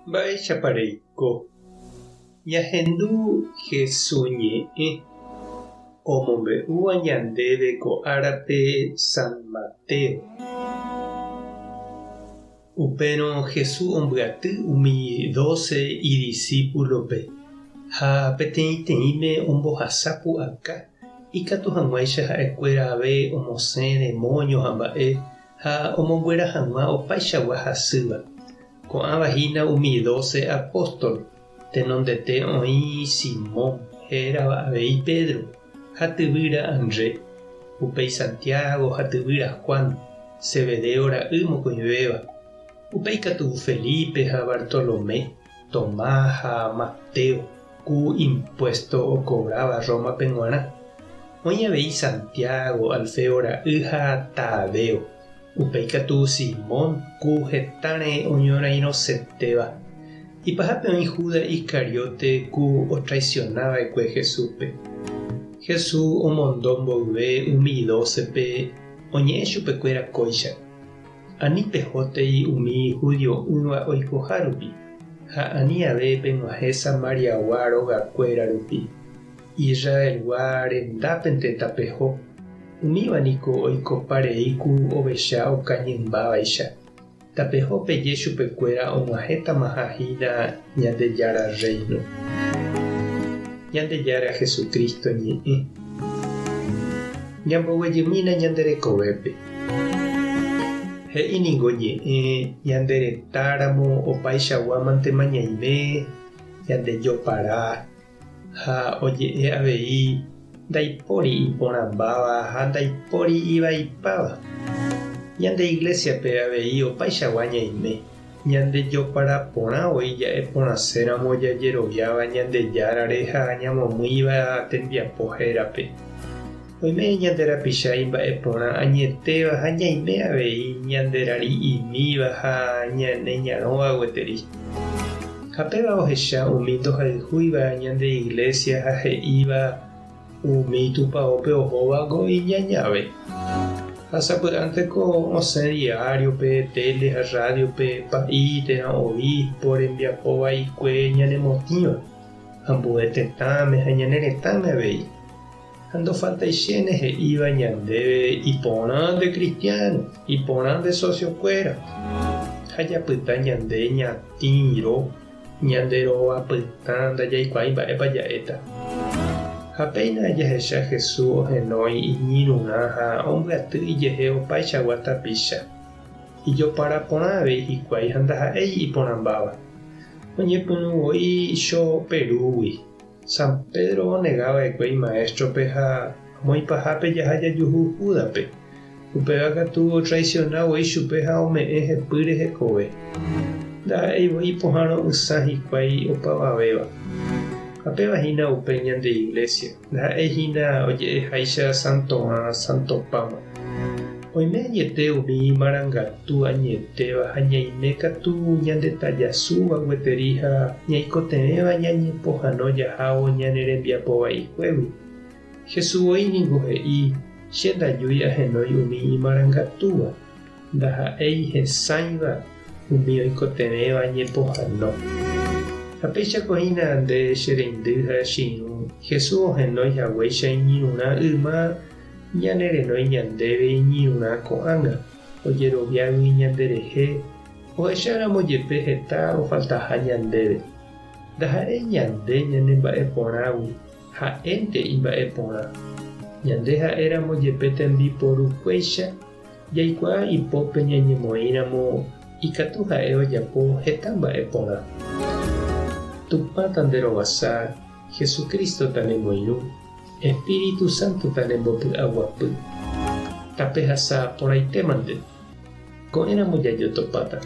Mba'éichapa reiko? Ñahendu Hesu ñe'ẽ omombe'úva ñandéve ko árape San Mateo. Upérõ Jesús ombyaty umi dóse idisípulope ha peteĩteĩme ombohasa pu'aka ikatu hag̃uáicha ha'ekuéra ave omosẽ demóño ha mba'e ha omonguera hag̃ua opaichagua hasýva. Ko'ãva hína umi dóse apóstol, tenondete oĩ Simón, hérava avei Pedro, ha tyvýra André, upéi Santiago ha tyvýra Juan, Zebedeo ra'y mokõivéva, upéi katu Felipe ha Bartolomé, Tomás ha Mateo, ku impuésto okovráva Rómape g̃uarã. Oĩ avei Santiago, Alfeo ra'y ha Tadeo, upéi katu Simón, ku hetãre oñorairõsetéva. Ipahápe oĩ Judas Iscariote ku otraisiona va'ekue Jesúspe. Jesús omondo mboyve umi dócepe oñe'ẽ chupekuéra kóicha, Ani pehótei umi judio'ỹva oikoha rupi, ha ani ave peg̃uahẽ Samariagua rogakuéra rupi. Israelgua rendápente tapeho, umíva niko oikopa rei ku ovecha okañymbávaicha. Tapeho peje chupekuéra og̃uahẽtamaha hína Ñandejára Rréino. Ñandejára Jesucristo ñe'ẽ. Ñamboguejymína ñande rekovépe. He'i ningo ñe'ẽ ñande retáramo opaichagua mantema ñaime, ñande jopara, ha oje'e avei ndaipóri iporãmbáva ha ndaipóri ivaipáva. Ñande iglésiape avei opaichagua ñaime, ñande jopara porã voi ja'e porãséramo jajeroviáva Ñandejárare ha ñamomýiva tembiapo hérape. Oime ñande rapicha imba'e porã añetéva ha ñaime avei ñande rari'imíva ha ñane ñarõva gueteri. Ha péva ohecha umi ndohayhúiva ñande iglésia ha he'íva umi tupaópe ohóvango iñañave. Ha sapy'ánteko osẽ diáriope, téle ha rrádiope pa'i térã obispo rembiapo vaikue ñanemotĩva, ambue tetãme ha ñane retãme avei. Ha ndofaltaichéne he'íva ñandéve iporã nde kristiáno, iporã nde sosiokuéra. Ha japyta ñande ñatĩro, ñande rova pytã ndajaikuaái mba'épa ja'éta. Ha péina jahecha Jesús ohenói iñirũrã ha ombyaty ijehe opaichagua tapicha. Ijopara porã avei hikuái ha ndaha'éi iporãmbáva. Oñepyrũ voi cho Perúgui. San Pedro onega va'ekue imaéstrope ha amo ipahápe jaha jajuhu Júdaspe. Upéva katu otraisiona voi chupe ha ome'ẽ hepýre hekove. Ndaha'éi voi ipohãro'ysã hikuái opavavéva. Ha péva hína upe ñande Iglesia, ndaha'éi hína oje'eháicha santorã santopáma. Oime añete umi imarangatu añetéva ha ñaime katu ñandetajasúva gueteri ha ñaikotevẽva ñañepohãno jahávo ñane rembiapo vaikuégui. Jesús voi ningo he'i, Che ndajúi ahenói umi imarangatúva, ndaha'éi hesãiva umi oikotevẽva ñepohãno. Ha péicha ko hína nde che reindy ha che irũ, Jesús ohenói haguéicha iñirũrã yma Ñane renói ñandéve iñirũrã ko'ág̃a, ojeroviágui ñanderehe, ohecháramo jepe heta ofaltaha ñandéve. Ndaha'éi ñande ñanemba'eporãgui, ha'énte imba'eporã. Ñande ha'éramo jepe tembiporukuéicha, jaikuaa ipópe ñañemoĩramo ikatu ha'e ojapo heta mba'e porã. Tupã tanderovasa, Jesucristo tanemoirũ. Espíritu Santo tanembopy'aguapy. Tapehasa porãitémante. Ko'ẽramo jajotopáta.